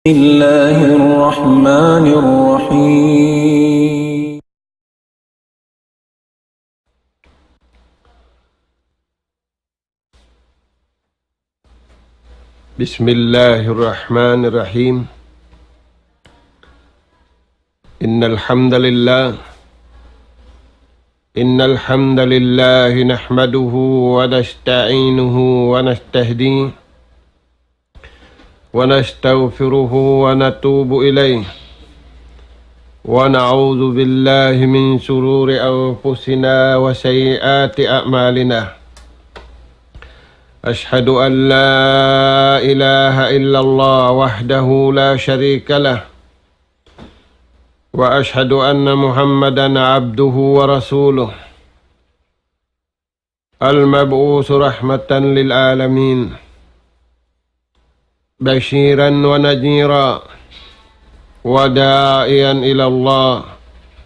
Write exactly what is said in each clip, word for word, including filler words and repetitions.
الله الرحمن الرحيم. بسم الله الرحمن الرحيم. إن الحمد لله، إن الحمد لله نحمده ونستعينه ونستهديه ونستغفره ونتوب إليه، ونعوذ بالله من شرور أنفسنا وسيئات أعمالنا. أشهد أن لا إله إلا الله وحده لا شريك له، وأشهد أن محمدا عبده ورسوله، المبعوث رحمة للعالمين، بشيرا ونذيرا، وداعيا إلى الله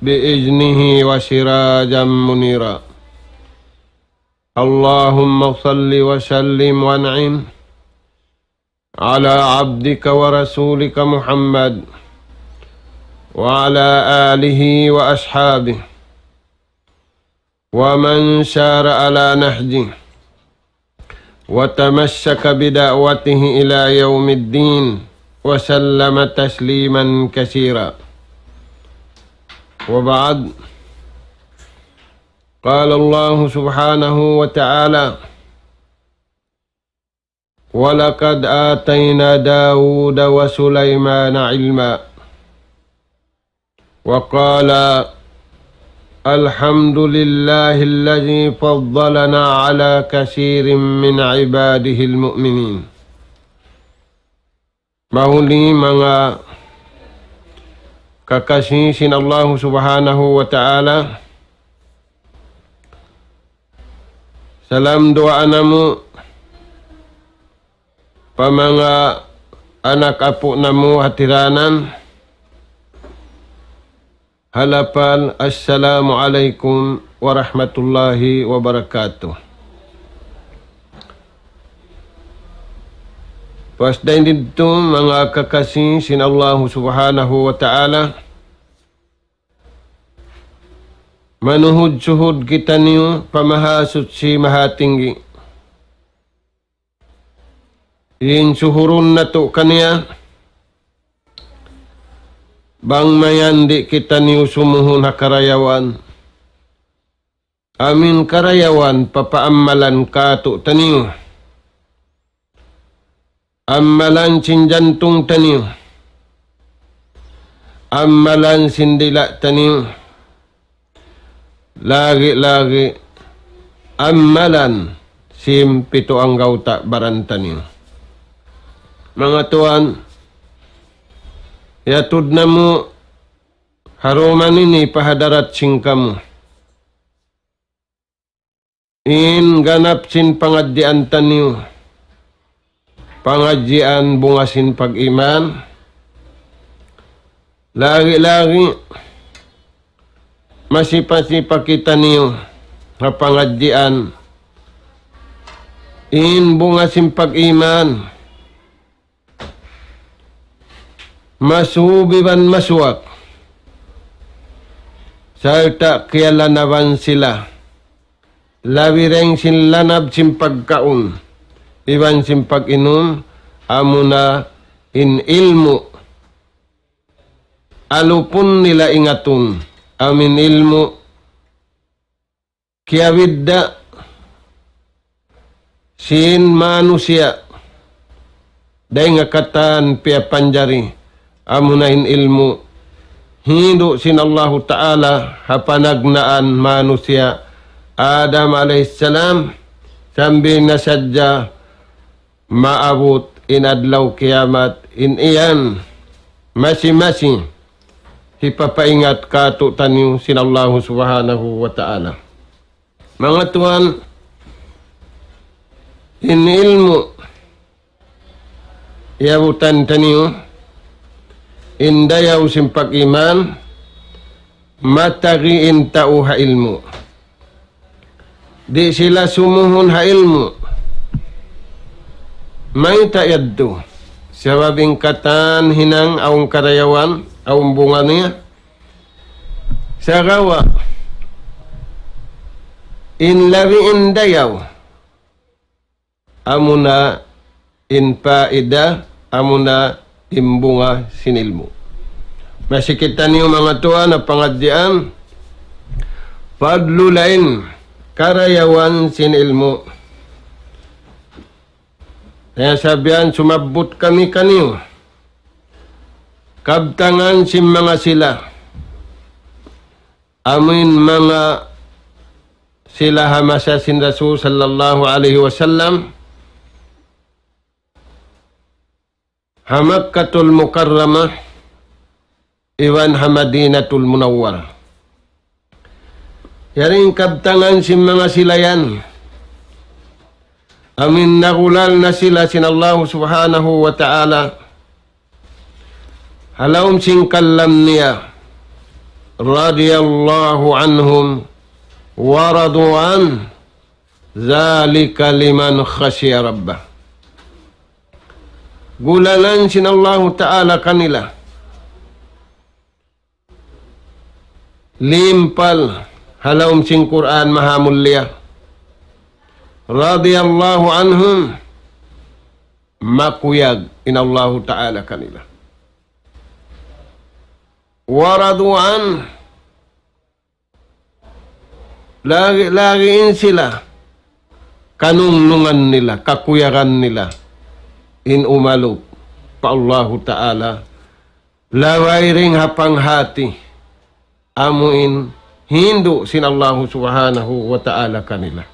بإذنه وسراجا منيرا. اللهم صل وسلم وأنعم على عبدك ورسولك محمد وعلى آله وأصحابه ومن سار على نهجه وتمسك بدعوته إلى يوم الدين، وسلم تسليما كثيرا. وبعد، قال الله سبحانه وتعالى: ولقد آتينا داود وسليمان علما، وقال: الحمد لله الذي فضلنا على كثير من عباده المؤمنين. Mahuli manga kakasi sin Allahu Subhanahu wa Ta'ala, salam duwaa namu' pa manga anak apu' namu' hatiranan, ha lapal, Assalamu alaykum warahmatullahi wabarakatuh. Pas dayn didtu, manga kakasi sin Allahu Subhanahu wa Ta'ala, manuhud-suhud kitaniyu pa Mahasuchi Mahatinggi in suhurun natu' kaniya, bang mayan di' kitaniyu sumuhun ha karayawan. Amin karayawan papaammalan kātu'niyu. Ammalan sin jantung taniyu. Ammalan sin dila' taniyu. Lagi-lagi ammalan sin pitu anggawta' baran taniyu. Manga tuwan, hiyatud namu' ha duman ini pa hadarat sin kamu in ganap sin pangadjian taniyu, pangadjian bunga sin pag-iman. Lagi-lagi masipa-sipa kitaniyu ha pangadjian in bunga sin pag-iman. Masub iban masuwak, sarta' kiyalanaban sila labi dayn sin lanab sin pagkaun iban sin pag-inum, amuna in ilmu' alupun nila ingatun, amu in ilmu' kiyabidda' sin manusiya' dayn ha katan piyapanjari, amuna in ilmu' hindu' sin Allahu Ta'ala ha panagnaan manusiya' Adam alayhis salam, sambil na sadja maabut in adlaw kiyamat, in yan masi-masi hipapaingat kātu'niyu sin Allahu Subhanahu wa Ta'ala. Manga tuwan, in ilmu' iyabutan taniyu, in dayaw sin pag-iman, matagi in tau ha ilmu'. Di' sila sumuhun ha ilmu'. Mayta' yadtu? Sabab in katan hinang awn karayawan, awn bunga niya. Sagawa', in labi in dayaw, amuna in paida, amuna in bunga sin ilmu'. Masi kitaniyu manga tuwan ha pangadjian, fadlul ilm, karayawan sin ilmu'. Hangkan sabihan sumabbut kami kaniyu kabtangan sin manga sila. Amuin manga sila ha masa sin Rasul sallallahu alayhi wasallam, ha Makkatul Mukarramah, iban ha Madinatul Munawwarah. Yari in kabtangan sin manga sila yan. Amuin nagulal na sila sin Allahu Subhanahu wa Ta'ala. Ha lawm sin kalam niya, رضي الله عنهم ورضوا عنه ذلك لمن خشي ربه. Gulalan sin Allahu Ta'ala kanila. Limpal ha lawm sin Qur'an maha mulia. رضي الله عنهم, makuyag in Allahu Ta'ala kanila. ورضوا عنه, lagi'-lagi' in sila, kanungnungan nila, kakuyagan nila, in umalup pa Allahu Ta'ala, labay dayn ha panghati, amuin hindu' sin Allahu Subhanahu wa Ta'ala kanila.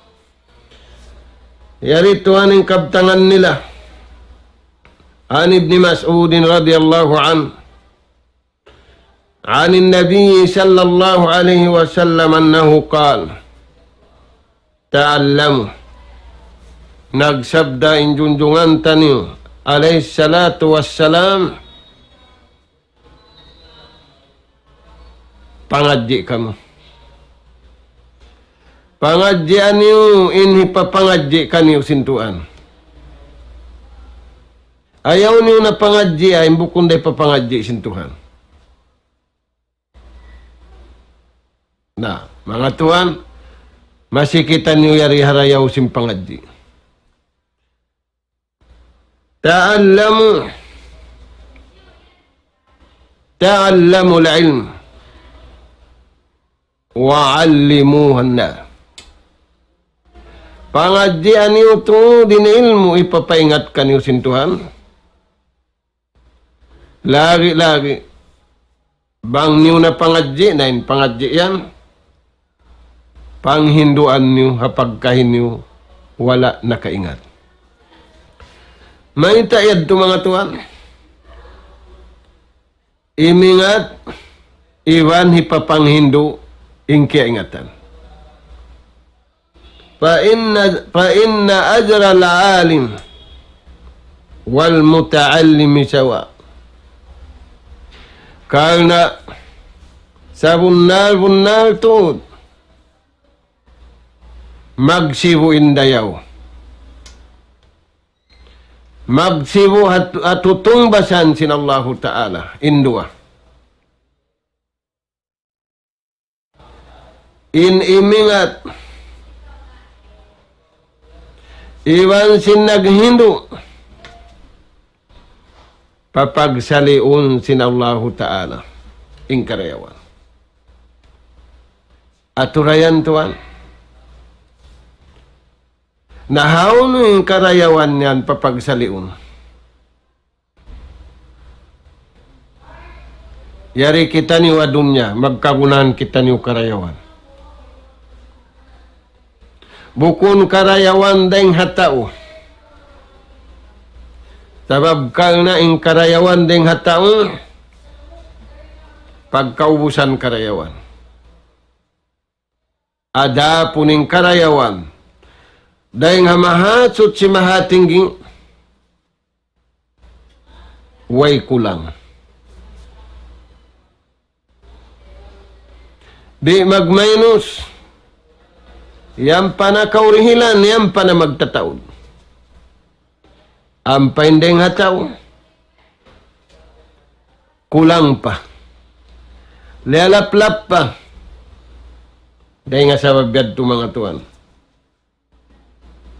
Yari tuwan in kabtangan nila. عن ابن مسعود رضي الله عنه عن النبي صلى الله عليه وسلم أنه قال: تعلموا. Nagsabda in junjungan taniyu, alayhi salatu wassalam, pangadji' kamu. Pangadjian niyu in hipapangadji' kaniyu sin Tuhan. Ayaw niyu na pangadjian in bukun da hipapangadji' sin Tuhan. Na, manga tuwan, masi kitaniyu yari ha rayaw sin pangadji'. تعلموا، تعلموا العلم وعلموه الناس. Pangadjian niyu tuud in ilmu' hipapaingat kaniyu sin Tuhan. Lagi'-lagi', bang niyu na pangadji' na in pangadji' yan, panghinduan niyu ha pagkahi niyu wala' nakaingat. Mayta' yadtu manga tuwan? Imingat iban hipapanghindu' in kiyaingatan. فإن، فإن أجر العالم والمتعلم سواء. Karna' sabunnal-bunnal tuud magsibu' in dayaw, magsibu' ha, ha tutungbasan sin Allahu Ta'ala in duwa. In imingat iban sin naghindu', papagsaliun sin Allahu Ta'ala in karayawan. Aturayan tuwan. Na hawnu in karayawan yan papagsaliun? Yari kitaniyu ha dunya, magkagunahan kitaniyu karayawan. Bukun karayawan dayng ha tau. Sabab karna' in karayawan dayng ha tau, pagkaubusan karayawan. Adapun in karayawan dayng ha Mahasuchi Mahatinggi, way kulang. Di' magmaynus, yan pa na kaurihilan, yan pa na magtataud. Ampa in dayng ha tau, kulang pa, liyalaplap pa. Dayn ha sabab yadtu, manga tuwan,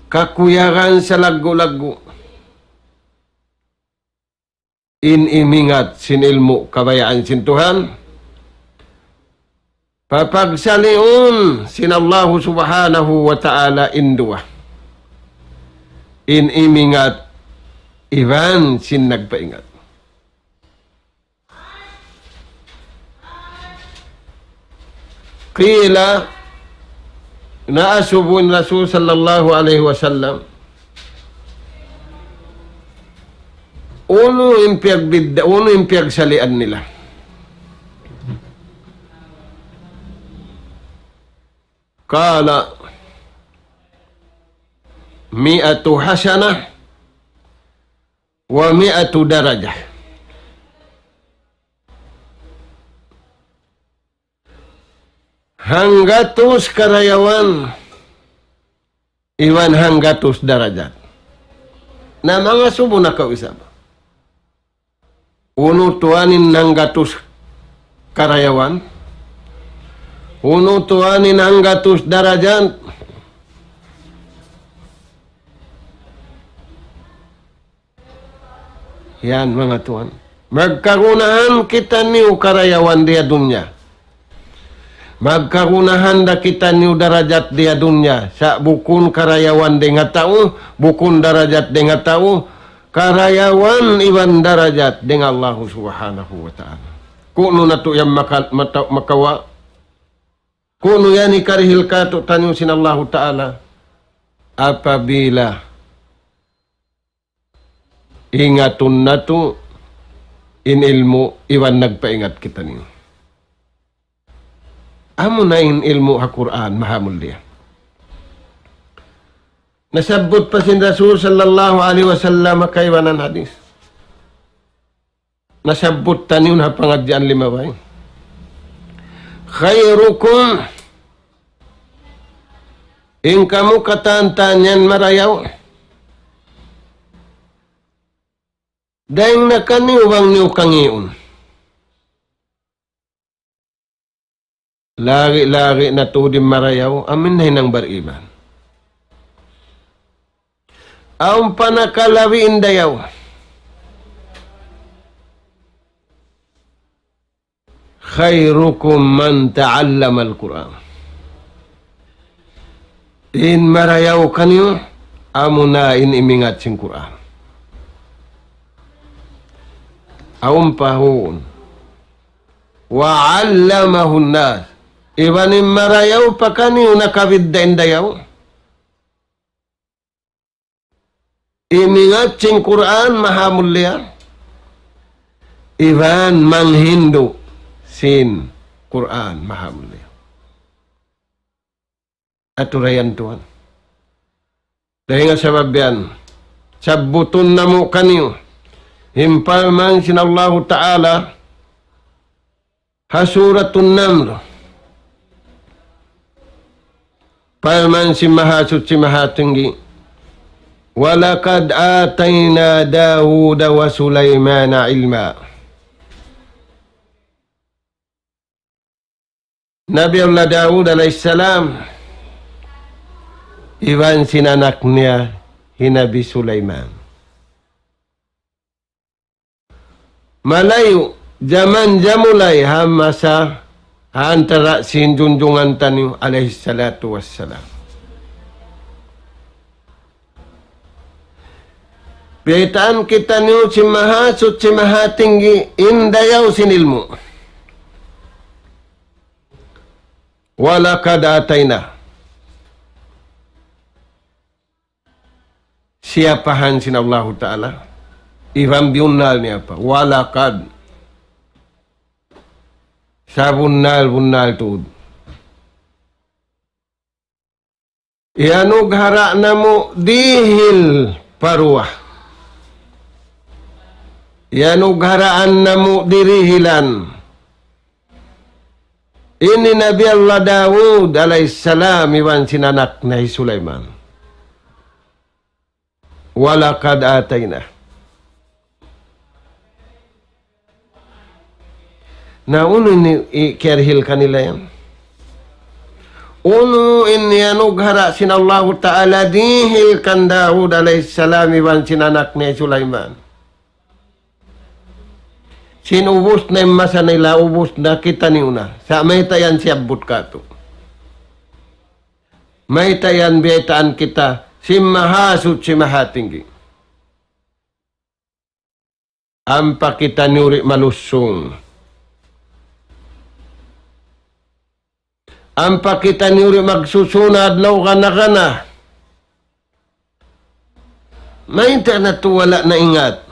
kakuyagan salaggu'-laggu'. In imingat sin ilmu' kabayaan sin Tuhan, papagsaliun sin Allahu Subhanahu wa Ta'ala in duwa. In imingat iban sin nagpaingat. Qila, naasubu in Rasul sallallahu alayhi wasallam, unu in piyagbidda-, unu in piyagsalian nila. Qala, mi'atu hasanah wa mi'atu darajah. Hanggatus karayawan iban hanggatus darajat. Na mangasubu na kaw isab. Unu tuwan in hanggatus karayawan? Unu tuwan in hanggatus darajat? Yan, manga tuwan. Magkagunahan kitaniyu karayawan di ha dunya. Magkagunahan da kitaniyu darajat di ha dunya. Sa' bukun karayawan dayn ha tau, bukun darajat dayn ha tau, karayawan iban darajat dayn ha Allahu Subhanahu wa Ta'ala. Kunu' natu' yan maka-, mata-, makawa'? Kunu' yan hikarihil kātu'niyu sin Allahu Ta'ala? Apabila ingatun natu' in ilmu' iban nagpaingat kitaniyu. Amuna in ilmu' ha Qur'an, mahamulliya. Nasabbut pa sin Rasul sallallahu alayhi wasallam kaibanan hadith. Nasabbut taniyu na ha pangadjian limabay. Khayrukum, in kamu katan-katan yan marayaw, dayn na kaniyu bang niyu kangiun. Lagi'-lagi' na tuud in marayaw, amu in nahinang bar-iman. Awn pa nakalabi in dayaw. Khayrukum man ta'allamal Qur'an. In marayaw kaniyu, amuna in imingat sin Qur'an. Awn pa huun. Wa 'allamahun nas. Iban in marayaw pa kaniyu nakabidda' in dayaw. Imingat sin Qur'an mahamulliya. Iban manghindu' sin Qur'an mahamulliya. Aturayan tuwan. Dayn ha sabab yan, sabbutun namu' kaniyu in parman sin Allahu Ta'ala ha Suratun Naml. Parman sin Mahasuchi Mahatinggi, وَلَقَدْ آتَيْنَا دَاوُودَ وَسُلَيْمَانَ عِلْمًا. Nabi Allah Dawud alayhis salam, iban sin anak niya hi Nabi Sulaiman. Malayu' jaman jamulay ha masa ha antara' sin junjungan taniyu alayhis salatu wassalam. Biyaytaan kitaniyu sin Mahasuchi Mahatinggi in dayaw sin ilmu'. وَلَقَدْ آتَيْنَا. Siyapahan sin Allahu Ta'ala. Iban biyunnal niya pa. وَلَقَدْ. Sabunnal-bunnal tuud. Iyanughara' namu' dihil pa duwa. Iyanugharaan namu' dirihilan. Ini Nabi Allah Dawud alayhis salam iban sin anak niya hi Sulaiman. وَلَقَدْ آتَيْنَا. Na unu in i-, kiyarihil kanila yan? Unu in iyanughara' sin Allahu Ta'ala dihil kan Daud alayhis salam iban sin anak niya Sulaiman? Sin ubus na in masa nila, ubus na, kitaniyu na. Sa' mayta' yan siyabbut katu'? Mayta' yan biyaytaan kita sin Mahasuchi Mahatinggi? Ampa kitaniyu di' malusung. Ampa kitaniyu di' magsusuna adlaw kana-kana. Mayta' natu' wala' naingat?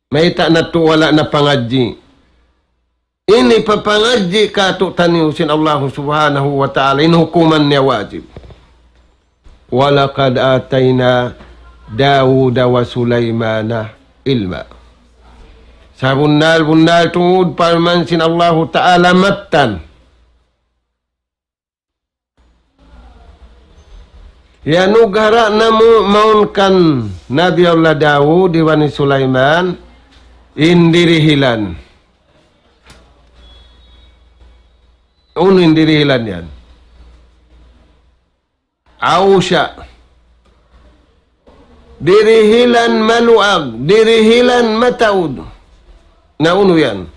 Mayta' natu' wala' napangadji'? Ini papangadji' katu'taniyu sin Allahu Subhanahu wa Ta'ala, in hukuman niya wajib. وَلَقَدْ آتَيْنَا دَاوُودَ وَسُلَيْمَانَ عِلْمًا. Sabunnal-bunnal tuud parman sin Allahu Ta'ala mattan. Iyanughara' namu' mawn kan Nabi Allah Daud iban hi Sulaiman in dirihilan. Unu in dirihilan yan? Awsa. Dirihilan maluag, dirihilan mataud. Na unu yan?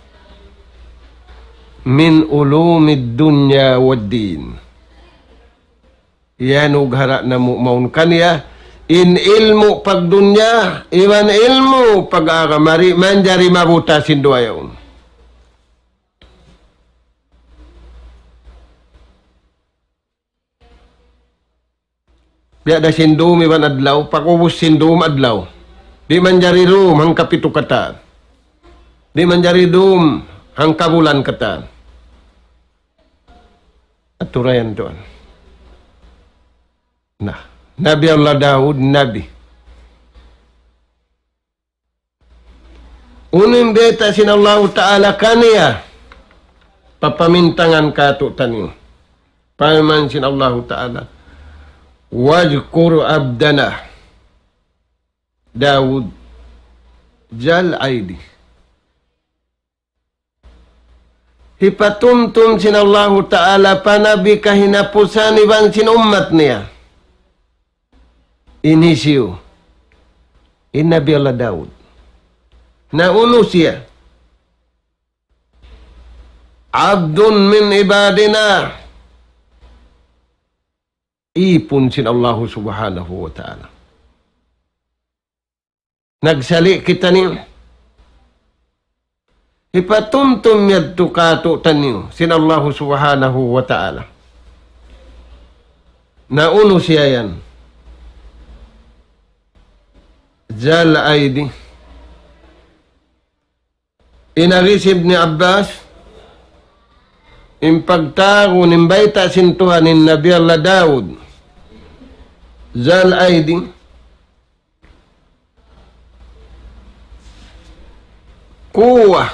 مِنْ عُلُومِ الدُّنْيَا وَالدِّينِ. Iyanughara' namu' mawn kaniya in ilmu' pagdunya iban ilmu' pag-agama, di' manjari mabuta sin duwa yaun. Biya' da sin dum iban adlaw, pag-ubus sin dum adlaw. Di' manjari dum hangkapitu katan. Di' manjari dum hangkabulan katan. Aturayan tuwan. Na, Nabi Allah Daud, nabi. Unu in bayta' sin Allahu Ta'ala kaniya, papamintangan katu'taniyu. Parman sin Allahu Ta'ala, وَاذْكُرْ عَبْدَنَا دَاوُودَ ذَا الْأَيْدِ. Hipatumtum sin Allahu Ta'ala pa nabi kahinapusan iban sin ummat niya. In hisiyu? In Nabi Allah Daud. Na unu siya? عَبْدٌ مِنْ عِبَادِنَا. Ipun sin Allahu Subhanahu wa Ta'ala. Nagsali' kitaniyu. Hipatumtum yadtu katu'taniyu sin Allahu Subhanahu wa Ta'ala. Na unu siya yan? ذَا الْأَيْدِ. In agi sin Ibn Abbas, in pagtawagun, in bayta' sin Tuhan in Nabi Allah Daud, ذَا الْأَيْدِ, kuwa,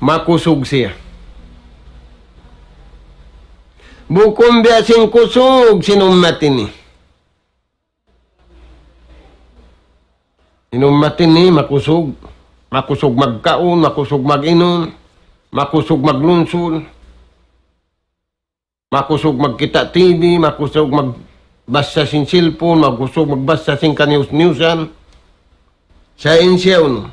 makusug siya. Bukun biya' sin kusug sin ummat ini. In ummat ini makusug, makusug magkaun, makusug mag-inum, makusug maglunsud, makusug magkita' T V, makusug magbasa sin cellphone, makusug magbasa sin kanius-niusan. Sa' in siya unu?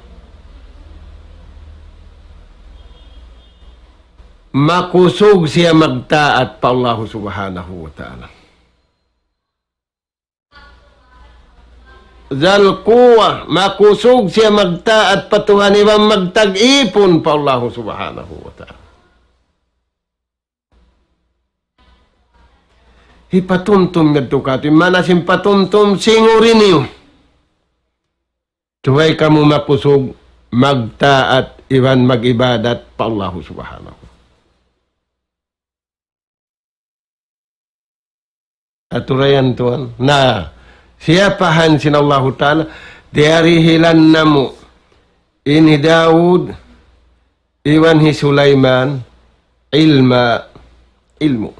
Makusug siya magtaat pa Allahu Subhanahu wa Ta'ala. ذَا الْقُوَّةِ, makusug siya magtaat pa Tuhan iban magtag-ipun pa Allahu Subhanahu wa Ta'ala. Hipatumtum yadtu katu', in maana sin patumtum, singuri niyu. Subay kamu makusug magtaat iban mag-ibadat pa Allahu Subhanahu. Aturayan tuwan. Na, siyapahan sin Allahu Ta'ala, diyarihilan namu' in hi Daud, iban hi Sulaiman, ilma, ilmu'.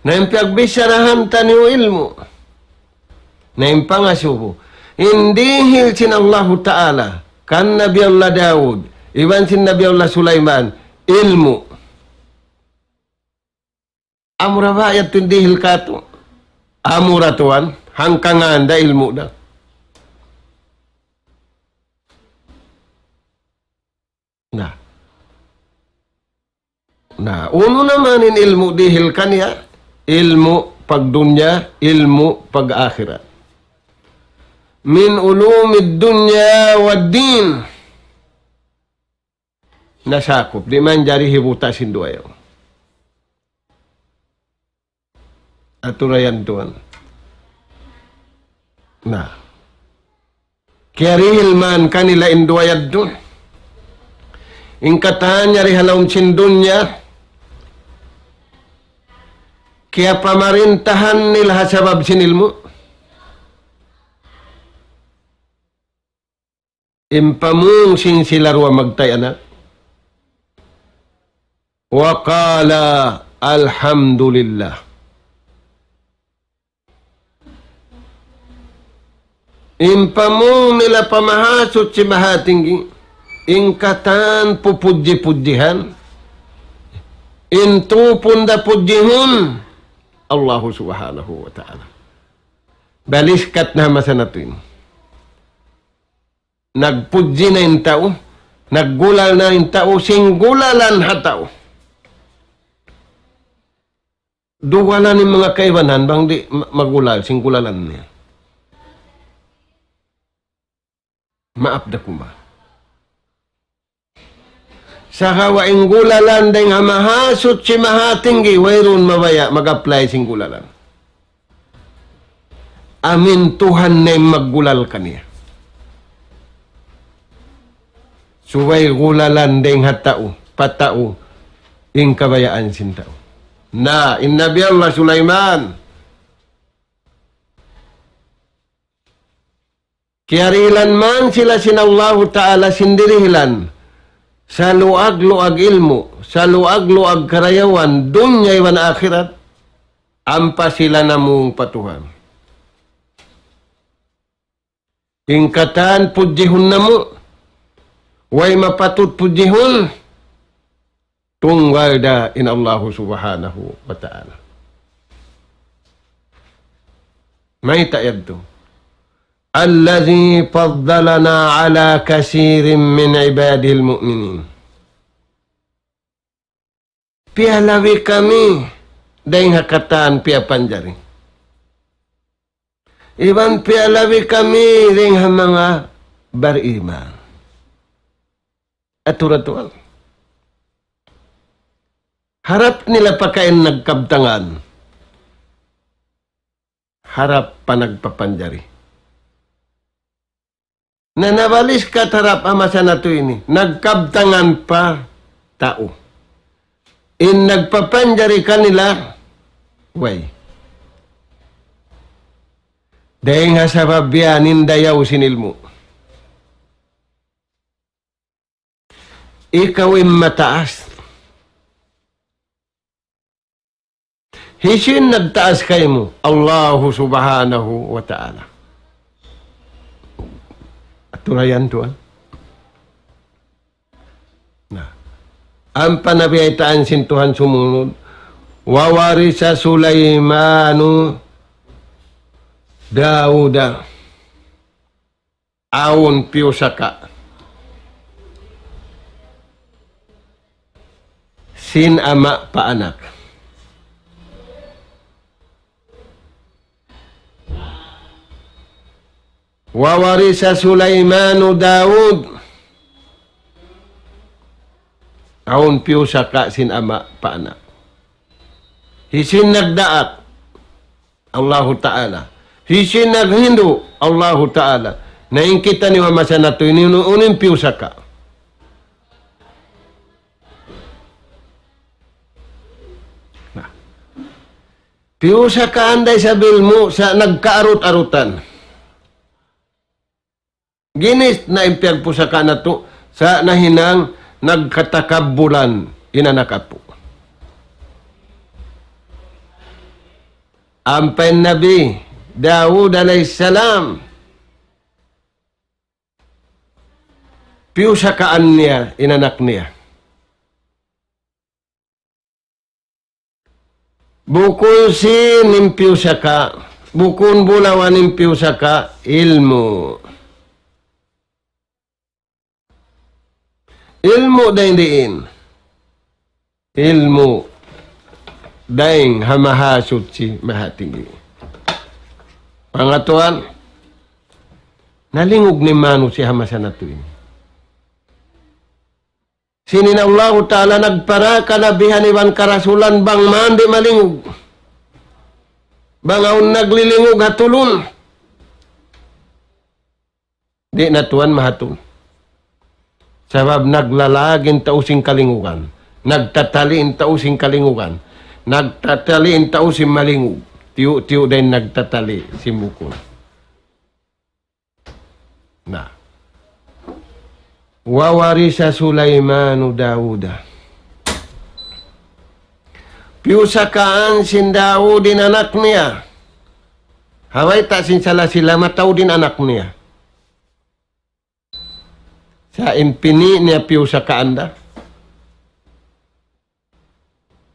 Na in piyagbicharahan taniyu ilmu'. Na in pangasubu, in dihil sin Allahu Ta'ala kan Nabi Allah Daud iban sin Nabi Allah Sulaiman, ilmu'. Amura ba yadtu in dihil katu'? Amura tuwan, hangkan da ilmu' da. Na. Na, unu na man in ilmu' dihil kaniya, ilmu' pagdunya, ilmu' pag-akhirat. من علوم الدنيا والدين. Nasakup, di' manjari hibuta' sin duwa yaun. Atura yan tuwan. Na. Kiyarihil man kanila in duwa yadtu. In katan yari ha lawm sin dunya. Kiyapamarintahan nila ha sabab sin ilmu'. In pamung sin sila duwa magtay anak. وقال الحمد لله. In pamung nila pa Mahasuchi Mahatinggi, in katan pupudji-pudjihan, in tupun da pudjihun, Allahu Subhanahu wa Ta'ala. Baliskat na masa natu' ini. Nagpudji na in tau, naggulal na in tau, sin gulalan ha tau. Duwa na in manga kaibanan, bang di' ma-, magulal, sin gulalan niya. Maap da kuma. Sagawa' in gulalan dayn ha Mahasuchi Mahatinggi, wayruun mabaya' mag-apply sin gulalan. Amu in Tuhan na in maggulal kaniya. Subay gulalan dayn ha tau, pa tau, in kabayaan sin tau. Na, in Nabi Allah Sulaiman, kiyarihilan man sila sin Allahu Ta'ala sin dirihilan, saluag-luag ilmu', saluag-luag karayawan, dunya iban akhirat, ampa sila namung pa Tuhan. In katan pudjihun namu', way mapatut pudjihun, tunggal da in Allahu Subhanahu wa Ta'ala. Mayta' yadtu? الذي فضلنا على كثير من عباده المؤمنين. Piyalabi kami dayn ha katan piyapanjari. Iban piyalabi kami dayn ha manga bariman. Atura tuwan. Harap nila pakain nagkabtangan. Harap pa nagpapanjari. Na nabaliskat harap ha masa natu' ini, nagkabtangan pa tau. In nagpapanjari kanila, way. Dayn ha sabab yan in dayaw sin ilmu'. Ikaw in mataas. Hisiyu in nagtaas kaymu? Allahu Subhanahu wa Ta'ala. Atura yan tuwan. Na. Ampa na biyaytaan sin Tuhan sumunud, وورث سليمان داود. Awn piyusaka sin ama' pa anak. وورث سليمان داود. Awn piyusaka sin ama' pa anak. Hisiyu in nagdaak? Allahu Ta'ala. Hisiyu in naghindu'? Allahu Ta'ala. Na in kitaniyu ha masa natu' ini unu, unu in piyusaka? Na. Piyusaka anday sabil mu sa' nagkaarut-arutan. Ginis na in piyagpusaka natu', sa' nahinang nagkatakabbulan in anak apu'. Ampa in Nabi, Daud alayhis salam, piyusakaan niya in anak niya. Bukun sin in piyusaka, bukun bulawan in piyusaka, ilmu'. Ilmu' dayn diin. Ilmu' dayn ha Mahasuchi, Mahatinggi. Pangatuan, nalingug in manusiya' ha masa natu' ini. Sin in Allahu Ta'ala nagpara kanabihan iban karasulan bang man di' malingug. Bang awn naglilingug ha tulun. Di' na tuwan mahatul. Sabab naglalag in tau sin kalingugan. Nagtatali in tau sin kalingugan. Nagtatali in tau sin malingug. Tiyu'-tiyu' da in nagtatali sin bukun. Na. وورث سليمان داود. Piyusakaan sin Daud in anak niya. Ha bayta' sin sala sila mataud in anak niya. Sa' in pini' niya piyusakaan da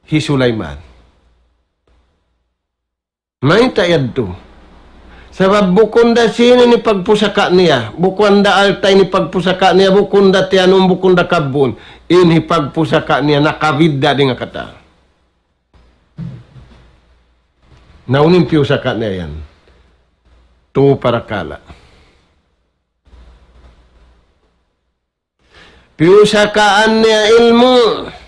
hi Sulaiman. Mayta' yadtu? Sabab bukun da sīn in hipagpusaka niya, bukun da alta' in hipagpusaka niya, bukun da tiyanum, bukun da kabbun. In hipagpusaka niya nakabidda' dayn ha katan. Na unu in piyusaka niya yan? Tu parakala'. Piyusakaan niya ilmu'.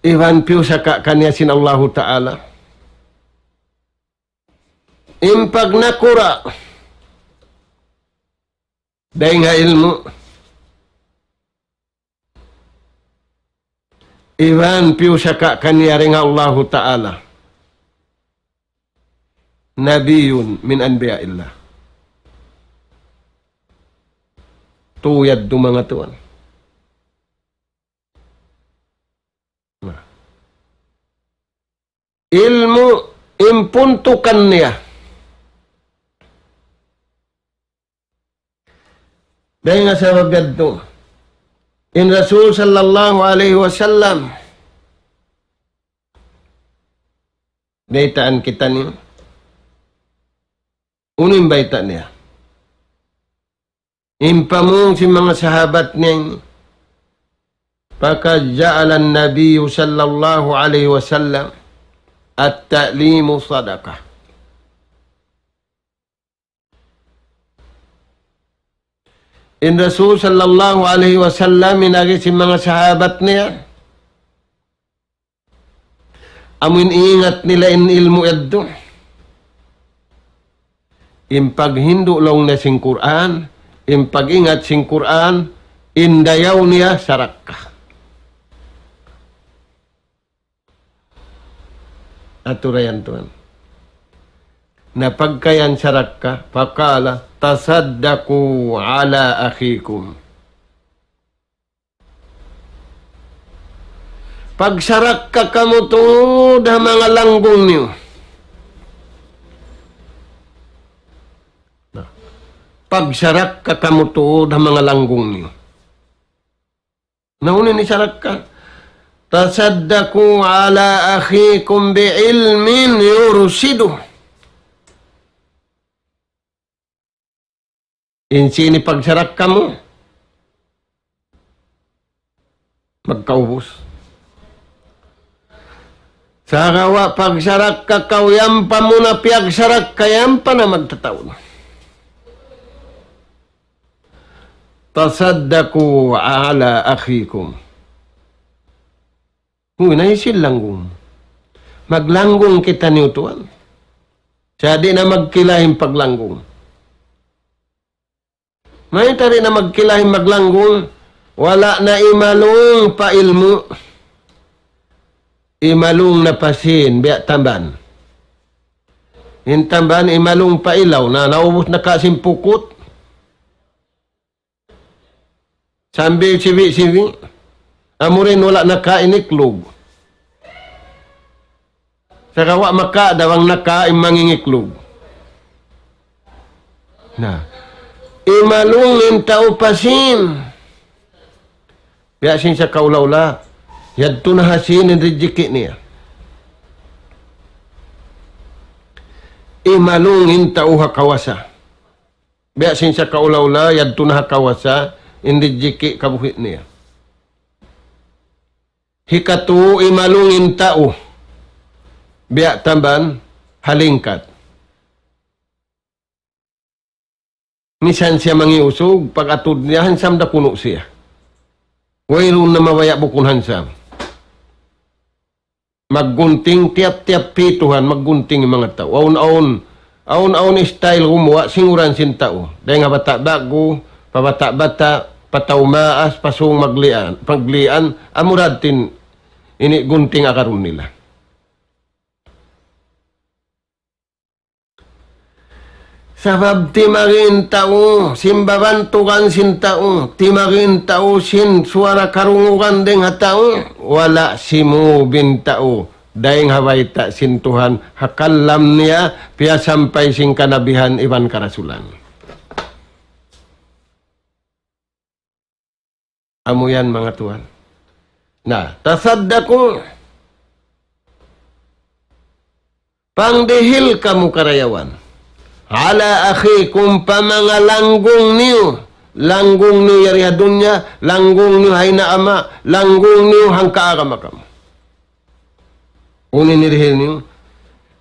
Iban piyusaka kaniya sin Allahu Ta'ala in pagnakura' dayn ha ilmu'. Iban piyusaka kaniya dayn ha Allahu Ta'ala. نبي من أنبياء الله. Tu yadtu manga tuwan. Na. Ilmu' in puntukan niya. Dayn ha sabab yadtu, in Rasul sallallahu alayhi wasallam, baytaan kitaniyu, unu in bayta' niya? In pamung sin manga sahabat niya ini, فقد جعل النبي صلى الله عليه وسلم التعليم صدقة. In Rasul sallallahu alayhi wasallam in agi sin manga sahabat niya, amu in ingat nila in ilmu' yadtu. In paghindu' laung niya sin Qur'an, in pag-ingat sin Qur'an, in dayaw niya sarakka. Aturan tuwan. Na pagka yan sarakka, فقال تصدقوا على أخيكم. Pagsarakka kamu tuud ha manga langgung niyu. Na, pagsarakka kamu tuud ha manga langgung niyu. Na unu in sarakka? تصدقوا على أخيكم بعلم يرشده. In sin pagsarakka mu, magkaubus. Sagawa' pagsarakka kaw, yan pa mu na piyagsarakka, yan pa na magtataud. تصدقوا على أخيكم. Uy, naisil langgung. Maglanggung kitaniyu tuwan. Sa' di' na magkila in paglanggung. Mayta' di' na magkila in maglanggung? Wala' na imalung pa ilmu'. Imalung na pa sin, biya' tamban. In tamban imalung pa ilaw na, naubus na ka sin pukut. Sambil sibi'-sibi'. Amu ra in wala' na kain iklug. Sagawa' maka daw ang naka in mangingiklug. Na. Imalung in tau pa sin. Biya' sin sakaula-ula. Yadtu na ha sin in rijiki' niya. Imalung in tau ha kawasa. Biya' sin sakaula-ula, yadtu na ha kawasa, in rijiki' kabuhi' niya. Hikatu, imalung in tau. Biya' tamban, ha lingkat. Misan siya mangiusug, pag-atud niya, hansam da kunu' siya. Wayruun na mabaya' bukun hansam. Maggunting tiyap-tiyap pituhan, maggunting in manga tau. Awn-awn, awn-awn style gumuwa', singuran sin tau. Dayn ha bata' ba'gu, pa bata'-bata', pa tau maas, pa sung maglian, maglian, amura da in ini gunting agarun nila. Sabab timari in tau, sin babantugan sin tau, timari in tau sin suwara karungugan dayn ha tau, wala' simūb in tau, dayn ha bayta' sin Tuhan, ha kalam niya, piyasampay sin kanabihan iban karasulan. Amu yan, manga tuwan. Na, tasaddaqu. Pangdihil kamu karayawan. Ala akhikum, pa manga langgung niyu. Langgung niyu yari ha dunya, langgung niyu ha ina' ama', langgung niyu hangka agama kamu. Unu in dihil niyu?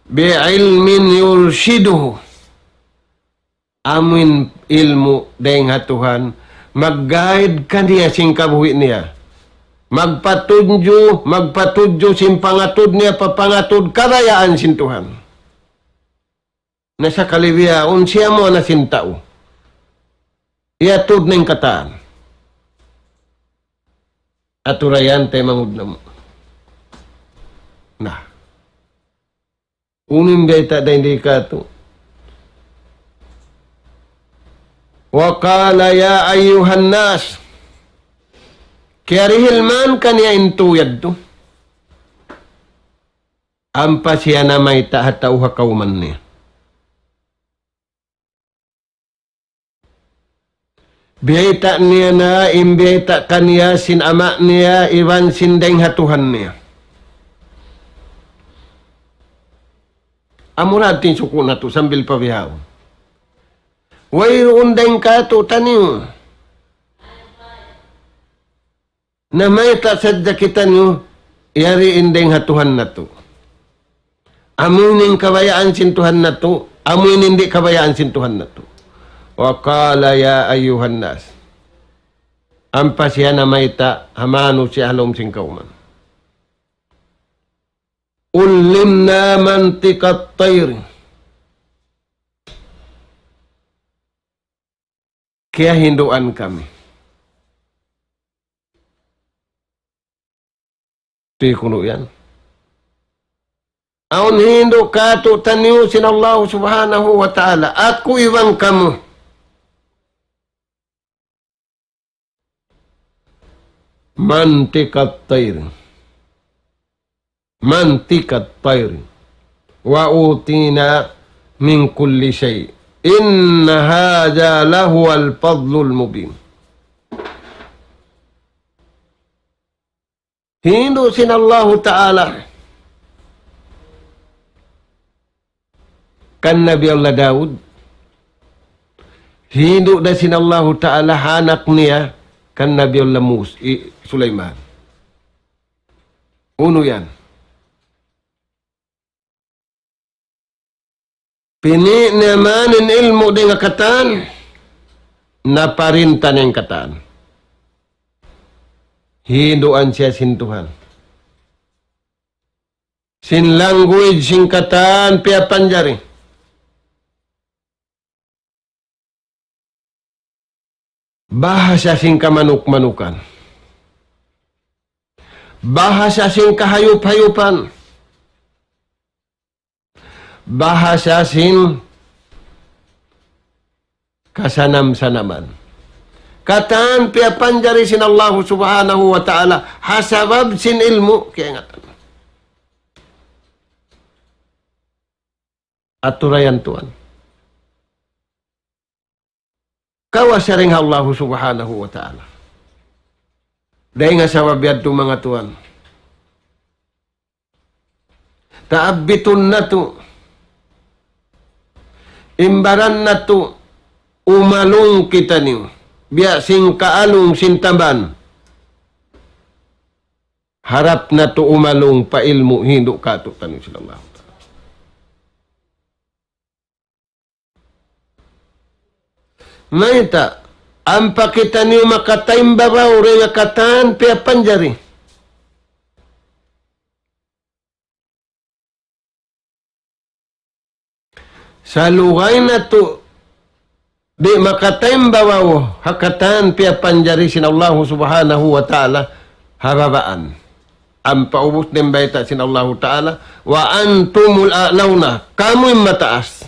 Bi ilmin yurshiduhu. Amuin ilmu' dayn ha Tuhan, mag-guide kaniya sin kabuhi' niya. Magpatudju, magpatudju sin pangatud niya pa pangatud kabayaan sin Tuhan. Na sakali bihaun siya mu na sin tau. Iyatud na in katan. Aturayan taymanghud namu'. Na. Unu in bayta' dayn di katu'? Wa qala ya ayyuhan nas. Kiyarihil man kaniya in tau yadtu. Ampa siya namayta' ha tau ha kawman niya. Biyayta' niya na in biyayta' kaniya sin ama' niya iban sin dayng ha Tuhan niya. Amura in suku' natu' sambil pa bihaun. Wayruun dayng kātu'niyu. Namayta' sadja kitaniyu, yari in dayng ha Tuhan natu'. Amu ini in kabayaan sin Tuhan natu', amu ini in di' kabayaan sin Tuhan natu'. Wa qala ya ayyuhan nas. Ampa siya namayta' ha manusiya' ha lawm sin kawman. Ullimna mantiqat tayr. Kiyahinduan kami. Di' kunu' yan. Awn hindu' kātu'niyu sin Allah Subhanahu wa Ta'ala. Aku iban kamu. Mantiqat tayr. Mantiqat tayr. Wa utina min kulli shay'. Inna hadha lahuwal fadlul mubin. Hindu' sin Allahu Ta'ala kan Nabi Allah Daud. Hindu' da sin Allahu Ta'ala ha anak niya kan Nabi Allah Mus-, i-, Sulaiman. Unu yan? Pini' niya man in ilmu' dayng ha katan, naparinta niya in katan. Hinduan siya sin Tuhan. Sin language sin katan piyapanjari. Bahasa sin kamanuk-manukan. Bahasa sin kahayup-hayupan. Bahasa sin kasanam-sanaman. Katan piyapanjari sin Allahu Subhanahu wa Ta'ala ha sabab sin ilmu' kiyaingatan. Aturayan tuwan. Kawasa dayn ha Allahu Subhanahu wa Ta'ala. Dayn ha sabab yadtu manga tuwan. Taabbitun natu'. In baran natu', umalung kitaniyu. Biya' sin kaalung sin taban. Harap natu' umalung pa ilmu' hindu' katu'taniyu sin Allah. Mayta', ampa kitaniyu makataimbabaw dayn ha katan piyapanjari. Salugay natu' di' makataimbabaw ha katan piyapanjari sin Allahu Subhanahu wa Ta'ala ha babaan. Ampa ubus dayn bayta' sin Allahu Ta'ala, وأنتم الأعلون, kamu in mataas.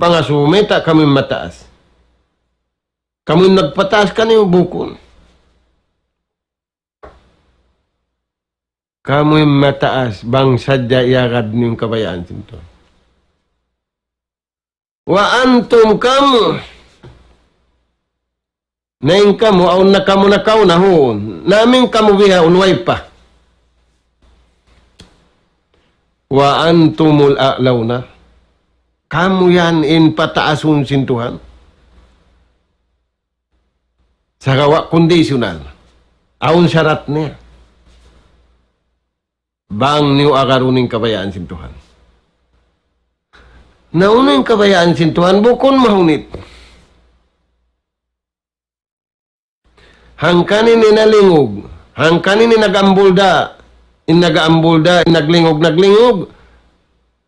Pangasubu mayta' kamu in mataas. Kamu in nagpataas kaniyu, bukun. Kamu in mataas, bang sadja iyagad niyu in kabayaan sin Tuhan. وأنتم, kamu. Na in kamu, awn na kamu nakauna, huun. Na amu in kamu bihaun, way pa. وأنتم الأعلون. Kamu yan in pataasun sin Tuhan. Sagawa' conditional. Awn sarat niya. Bang niyu agarun in kabayaan sin Tuhan. Na unu in kabayaan sin Tuhan, bukun mahunit. Hangkan ini nalingug, hangkan ini nag-ambul da, in nag-ambul da, in naglingug, naglingug,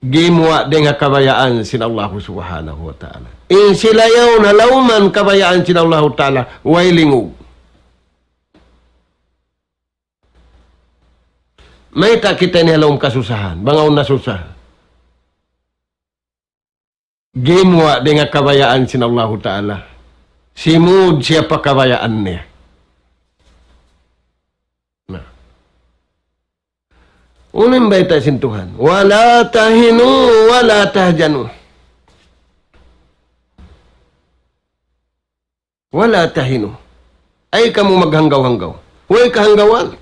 gimuwa' dayn ha kabayaan sin Allahu Subhanahu wa Ta'ala. In sila yaun ha lawm kabayaan sin Allahu Ta'ala, way lingug. Mayta' kita ini ha lawm kasusahan, bang awn nasusahan. Gimuwa' dayn ha kabayaan sin Allahu Ta'ala. Simud siya pa kabayaan niya. Na. Unu in bayta' sin Tuhan. ولا تهنوا ولا تحزنوا. ولا تهنوا. Ayaw kamu maghanggaw-hanggaw. Way kahanggawan.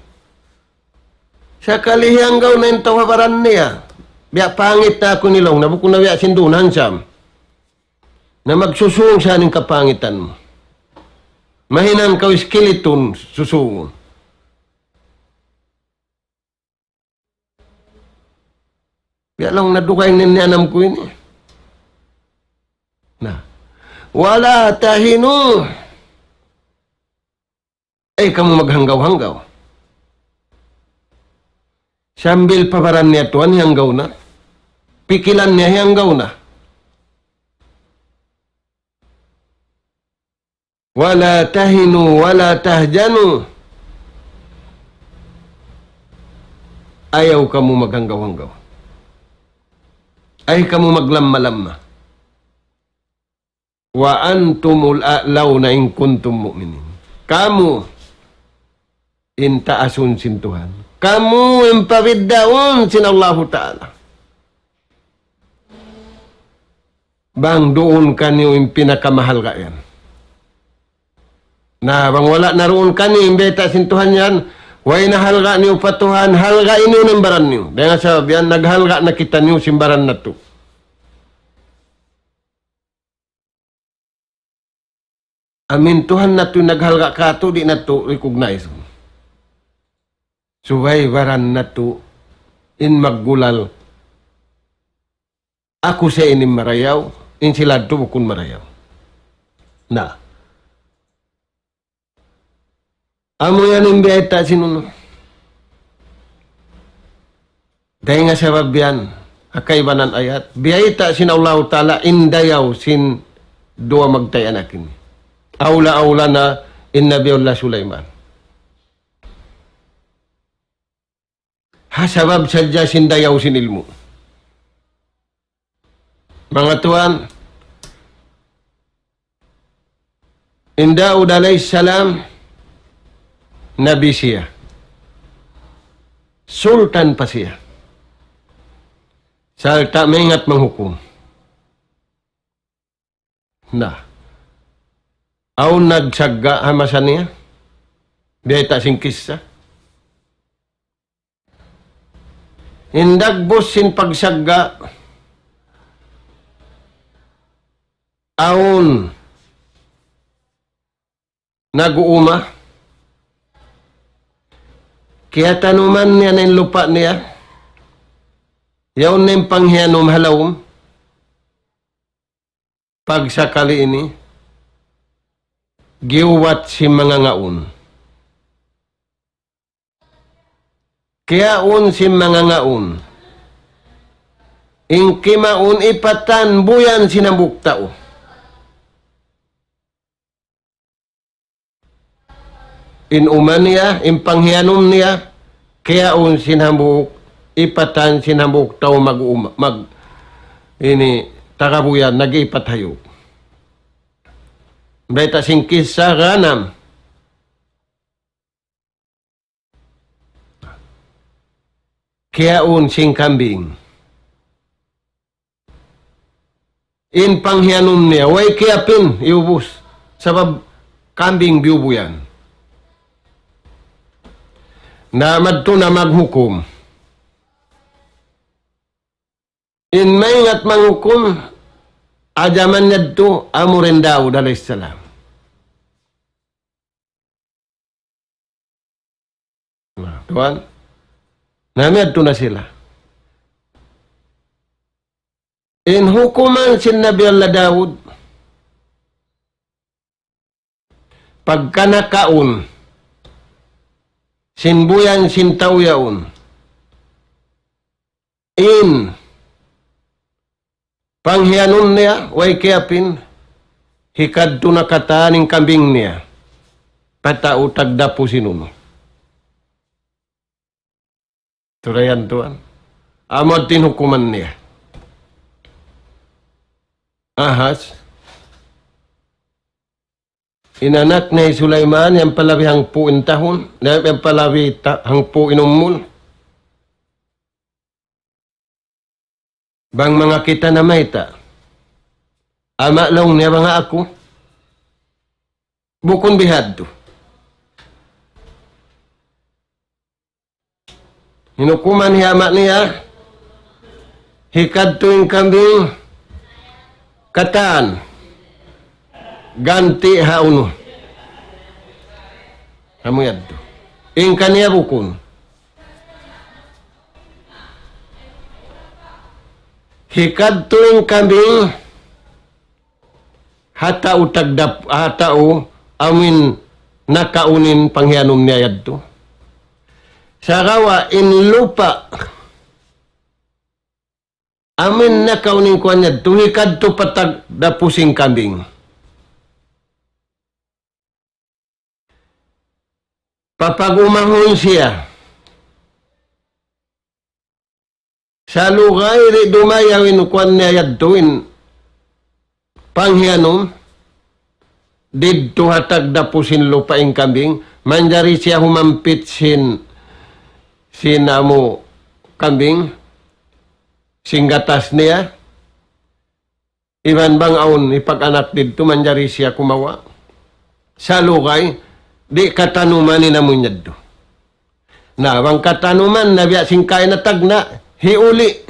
Sakali hiyanggaw na in tau ha baran niya. Biya' pangit na aku ini laung, na bukun na biya' sin duun, handsome. Na magsusung sa in kapangitan mu. Mahinang kaw skeleton, susungun. Biya' laung na dugaing niya in anam ku ini. Na. ولا تهنوا. Ayaw kamu maghanggaw-hanggaw. Sambil pa baran niya tuwan, hiyanggaw na. Pikilan niya, hiyanggaw na. ولا تهنوا ولا تحزنوا. Ayaw kamu maghanggaw-hanggaw. Ayaw kamu maglamma-lamma. وأنتم الأعلون إن كنتم مؤمنين. Kamu in taasun sin Tuhan. Kamu in pabiddaun sin Allahu Ta'ala. Bang duun kaniyu in pinakamahalga' yan. Na, bang wala' na duun kaniyu in bayta' sin Tuhan yan, way na halga' niyu pa Tuhan, halga' niyu na in baran niyu. Dayn ha sabab yan, naghalga' na kitaniyu sin baran natu'. Amu in Tuhan natu' in naghalga' kātu', di' natu' recognize. Subay baran natu' in maggulal. Aku sa ini in marayaw, in sila yadtu bukun marayaw. Na. Amu yan in biyayta' sin unu. Dayn ha sabab yan, ha kaibanan ayat, biyayta' sin Allahu Ta'ala in dayaw sin duwa magtay anak ini. Awla-awla na in Nabiullah Sulaiman. Ha sabab sadja sin dayaw sin ilmu'. Manga tuwan, in Daud alayhis salam, nabi siya. Sultan pa siya. Sarta' maingat manghukum. Na. Awn nagsagga' ha masa niya. Biyayta' sin kissa. In dagbus sin pagsagga', awn nag-uuma. Kiyatanuman niya na in lupa' niya. Yaun na in panghiyanum ha lawm. Pagsakali ini, giyuwat sin mangangaun. Kiyaun sin mangangaun. In kimaun ipatan buyan sin hambuuk tau. In uma niya, in panghiyanum niya, kiyaun sin hambuuk, ipatan sin hambuuk tau mag-uma, mag-, ini, taga buyan, nag-iipat hayup. Bayta' sin kissa ghanam. Kiyaun sin kambing. In panghiyanum niya, way kiyapin, iyubus. Sabab kambing biyubuyan. Na madtu na maghukum. In maingat manghukum, ha jaman yadtu, amura in Daud alayhis salam. Na, tuwan. Na, miyadtu na sila. In hukuman sin Nabi Allah Daud, pagka nakaun, sin buyan, sin tau yaun. In panghiyanum niya, way kiyapin, hikadtu na katan in kambing niya. Pa tau tagdapu sin unu. Turayan tuwan. Amu in hukuman niya. Ahas. In anak niya hi Sulaiman, yan palabi hangpu' in tahun, yan palabi ta-, hangpu' in umul. Bang manga kita namayta'. Ama' laung niya bang aku. Bukun bihadtu. Hinukuman hi ama' niya, hikadtu in kambing, katan, ganti' ha unu. Amu yadtu. In kaniya bukun. Hikadtu in kambing, ha tau tagdap-, ha tau amuin nakaun in panghiyanum niya yadtu. Sagawa' in lupa', amuin nakaun in kuwan yadtu, hikadtu pa tagdapu sin kambing. Papag-umahun siya. Salugay di' dumayaw in kuwan niya yadtu in panghiyanum, didtu ha tagdapu sin lupa' in kambing, manjari siya humampit sin, sin amu kambing, sin gatas niya, iban bang awn hipag-anak didtu manjari siya kumawa'. Salugay, di' katanuman in amu yadtu. Na, bang katanuman na biya' sin kaina tagna', hiuli'.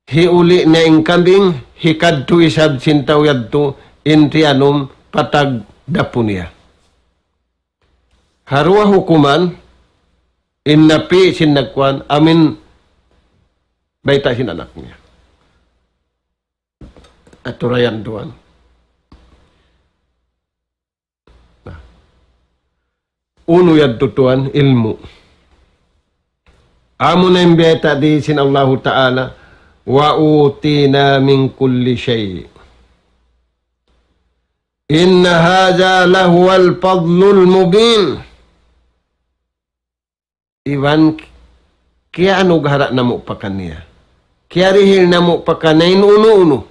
Hiuli' niya in kambing, hikadtu isab sin tau yadtu, in tiyanum pa tagdapu niya. Ha duwa hukuman, in napi' sin nagkuwan, amuin bayta' sin anak niya. Aturayan tuwan. Na. Unu yadtu tuwan? Ilmu'. Amuna in bayta' di sin Allahu Ta'ala, وأوتينا من كل شيء إن هذا لهو الفضل المبين. Iban kiyanughara' namu' pa kaniya. Kiyarihil namu' pa kaniya in unu-unu.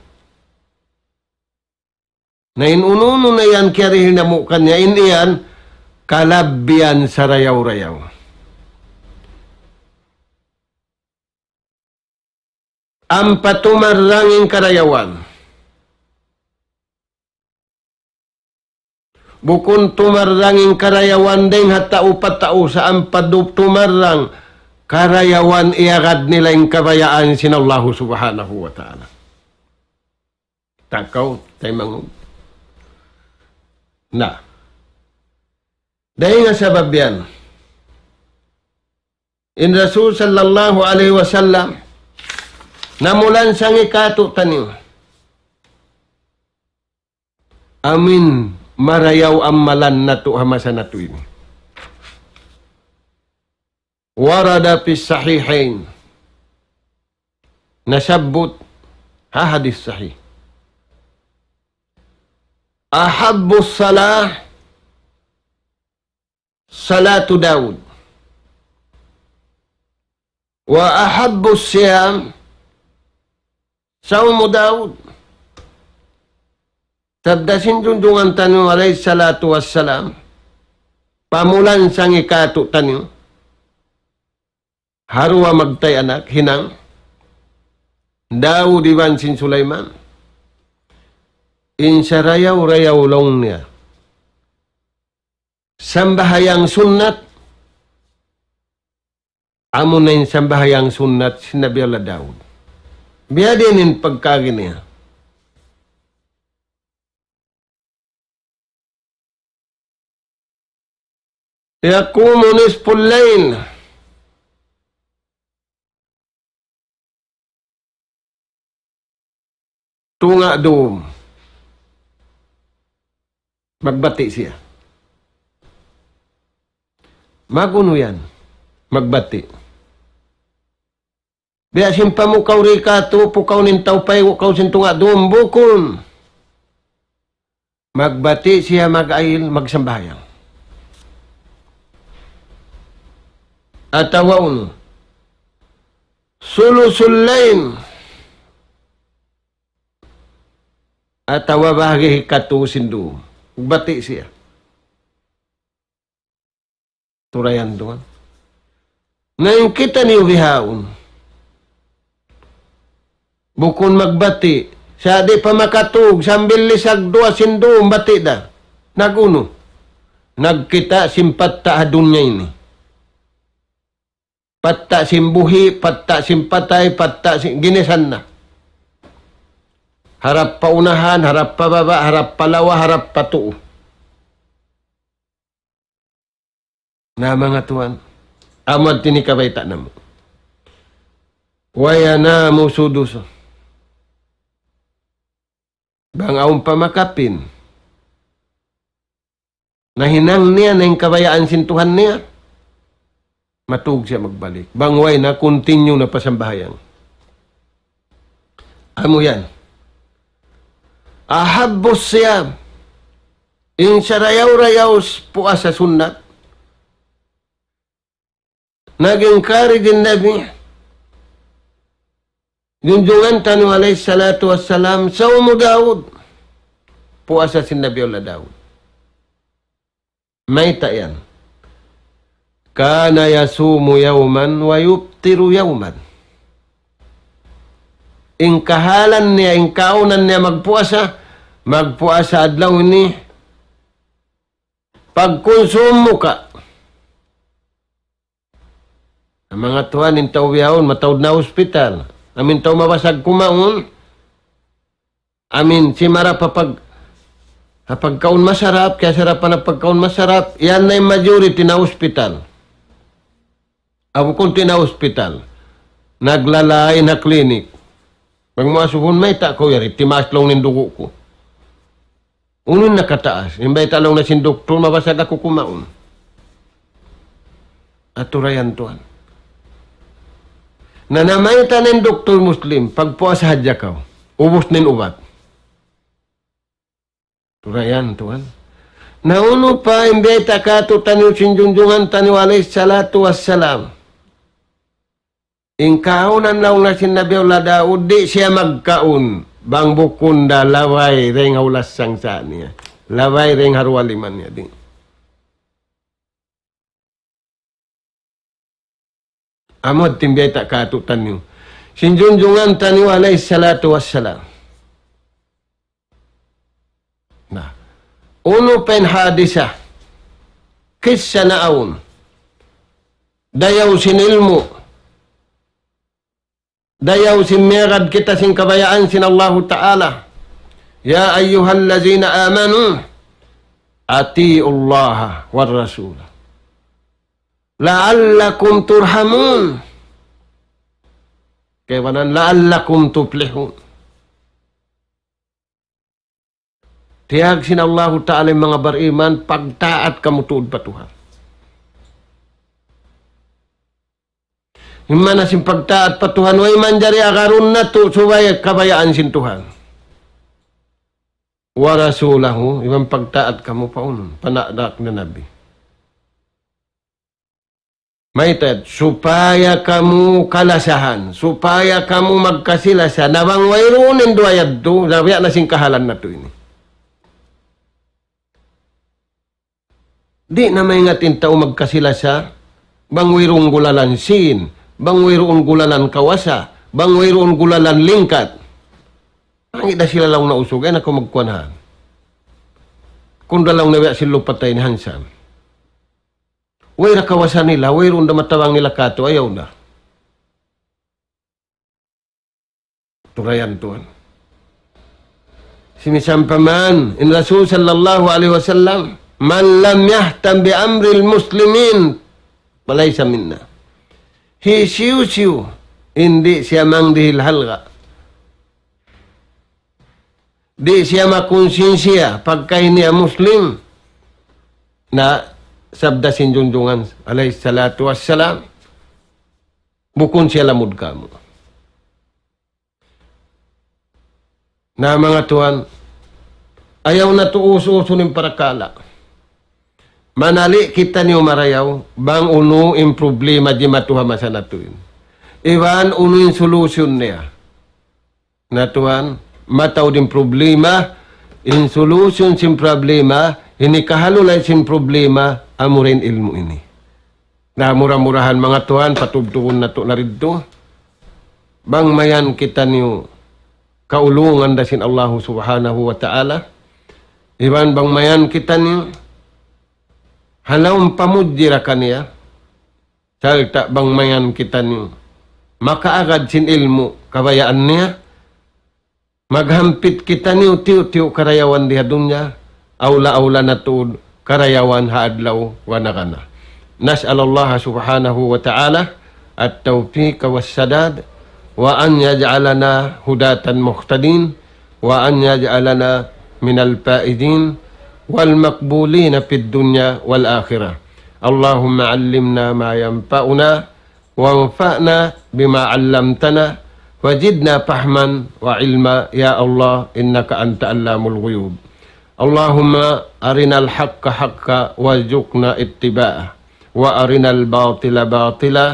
Na in unu-unu na yan kiyarihil namu' kaniya, in yan kalabbihan sarayaw-rayaw. ampa tumarrang in karayawan. Bukun tumarrang in karayawan dayn ha tau pa tau, sa' ampa du-, tumarrang karayawan iyagad nila in kabayaan sin Allahu Subhanahu wa Ta'ala. Takaw, taymanghud. Na. Dayn ha sabab yan, in Rasul sallallahu alayhi wasallam, namulansang kātu'niyu. Amin marayaw amalan natu' ha masa natu' ini. ورد في الصحيحين. Nasabbut ha hadith sahih. أحب الصلاة صلاة داود. وأحب الصيام صوم داود. Sabda sin junjungan taniyu alayhi salatu wassalam, pamulansang kātu'niyu, ha duwa magtay anak, hinang Daud iban sin Sulaiman. In sarayaw-rayaw laung niya sambahayang sunnat, amuna in sambahayang sunnat sin Nabi Allah Daud. Biya' diin in pagkaagi niya. يقوم نصف الليل. Tunga' dum. Magbati' siya. Mag-unu yan? Magbati'. Biya' sin pamukaw di katu', pukaw in tau paygu' kaw sin tunga' dum, bukun. Magbati' siya mag-ayil, magsambahayang. Atawa unu, ثلث الليل. Atawa bahagi hikatu sin dum. Magbati' siya. Turayan tuwan. Na in kitaniyu bihaun, bukun magbati', sa' di' pa makatug, sambil lisag duwa sin dum bati' da. Nag-unu? Nagkita' sin patta' ha dunya ini. Patta' sin buhi', patta' sin patay, patta' sin ginisan na. Harap pa unahan, harap pa baba', harap pa lawa, harap pa tuu. Na manga tuwan, amu in tiniyu kabayta' namu'. وينام سدسه. Bang awn pa makapin. Nahinang niya na in kabayaan sin Tuhan niya. Matug siya magbalik. Bang way na, continue na pa sambahayang. Amu yan. أحب الصيام. In sarayaw-rayaw s-, puasa sunnat. Nag-ingkari in Nabi. Junjungan taniyu alayhi salatu wassalam, صوم داود. Puasa sin Nabi Allah Daud. Mayta' yan? كان يصوم يوما ويفطر يوما. In kahalan niya, in kaunan niya magpuasa, magpuasa adlaw ini, pagkunsum muka. Manga tuwan, in tau bihaun, mataud na hospital. Amu in tau mabasag kumaun, amu in simara pa pag-, ha pagkaun masarap, kiyasarapan ha pagkaun masarap, yan na in majority na hospital. Amu kunti na hospital. Naglalay na clinic. Bang mu asubuhun, mayta' kaw yari, timaas laung in dugu' ku. Unu in nakataas? In bayta' laung na sin doktor, mabasag aku kumaun. Aturayan tuwan. Na namayta' na in doktor Muslim, pagpuasa hadja kaw. Ubus na in ubat. Aturayan tuwan. Na unu pa in bayta' kātu'niyu sin junjungan taniyu alayhi salatu wassalam. In kaunan laung na sin Nabi Allah Daud, di' siya magkaun, bang bukun da labay dayn ha ulas sangsa' niya. Labay dayn ha duwa lima niya, di'. Amu in bayta' kātu'niyu. sin junjungan taniyu alayhi salatu wassalam. Na, unu pa in hadisa, kissa naawn, dayaw sin ilmu', dayaw sin miyagad kita sin kabayaan sin Allahu Ta'ala. يا أيها الذين آمنوا أطيعوا الله والرسول لعلكم ترحمون. Kaibanan, لعلكم تفلحون. Tiyawag sin Allahu Ta'ala in manga bariman, pagtaat kamu tuud pa Tuhan. In maana sin pagtaat pa Tuhan, way manjari agarun natu' subay kabayaan sin Tuhan. ورسوله, iban pagtaat kamu pa unu, pa nagdaak na Nabi. Mayta', supaya kamu kalasahan, supaya kamu magkasi-lasa, na bang wayruun in duwa yadtu, na biya' na sin kahalan natu' ini. Di' na maingat in tau magkasi-lasa, bang wayruun gulalan sīn, bang wayruun gulalan kawasa, bang wayruun gulalan lingkat. Mangi' da sila laung na usug, ay na kaw magkuwan han. Kunda laung na biya' sin lupatay ni Hansan. Way da kawasa nila, wayruun da matabang nila katu', ayaw na. Turayan tuwan. Simisan pa man, in Rasul sallallahu alayhi wasallam, من لم يهتم بأمر المسلمين فليس منا. Hisiyu-siyu, in di' siya mangdihil halga'. Di' siya makunsinsiya pagkahi niya Muslim. Na sabda sin junjungan alayhi salatu wassalam, bukun siya lamud kamu. Na manga tuwan, ayaw natu' us-usun in parakala'. Manali' kitaniyu marayaw, bang unu in problema jimatu ha masa natu' ini. Iban unu in solution niya. Na tuwan, mataud in problema, in solution sin problema, in hikahalulay sin problema, amura in ilmu' ini. Na mura-murahan manga tuwan, patubtubun natu' na didtu. Bang mayan kitaniyu kaulungan da sin Allahu subhanahu wa ta'ala. Iban bang mayan kitaniyu, ha lawm pamudji da kaniya. Sarta' bang mayan kitaniyu makaagad sin ilmu' kabayaan niya, maghampit kitaniyu tiyu'-tiyu' karayawan di ha dunya, awla-awla na tuud karayawan ha adlaw wa nagana. نسأل الله سبحانه وتعالى التوفيق والسداد، وأن يجعلنا هداة مهتدين، وأن يجعلنا من الفائزين والمقبولين في الدنيا والآخرة. اللهم علمنا ما ينفعنا، وانفعنا بما علمتنا، وزدنا فهما وعلما، يا الله، إنك أنت علام الغيوب. اللهم أرنا الحق حقا وارزقنا اتباعه، وأرنا الباطل باطلا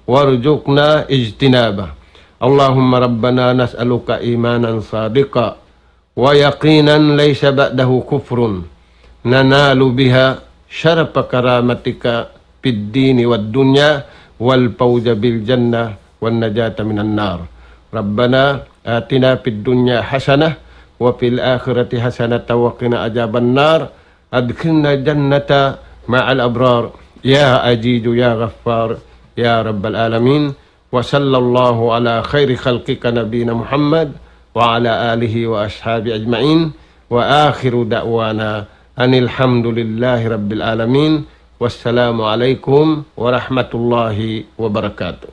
وارزقنا اجتنابه. اللهم ربنا نسألك إيمانا صادقا ويقينا ليس بعده كفر، ننال بها شرف كرامتك في الدين والدنيا، والفوز بالجنة والنجاة من النار. ربنا آتنا في الدنيا حسنة وفي الآخرة حسنة وقنا عذاب النار. أدخلنا الجنة مع الأبرار. يا عزيز يا غفار يا رب العالمين. وصلى الله على خير خلقك نبينا محمد وعلى آله وأصحابه أجمعين. وآخر دعوانا أن الحمد لله رب العالمين. والسلام عليكم ورحمة الله وبركاته.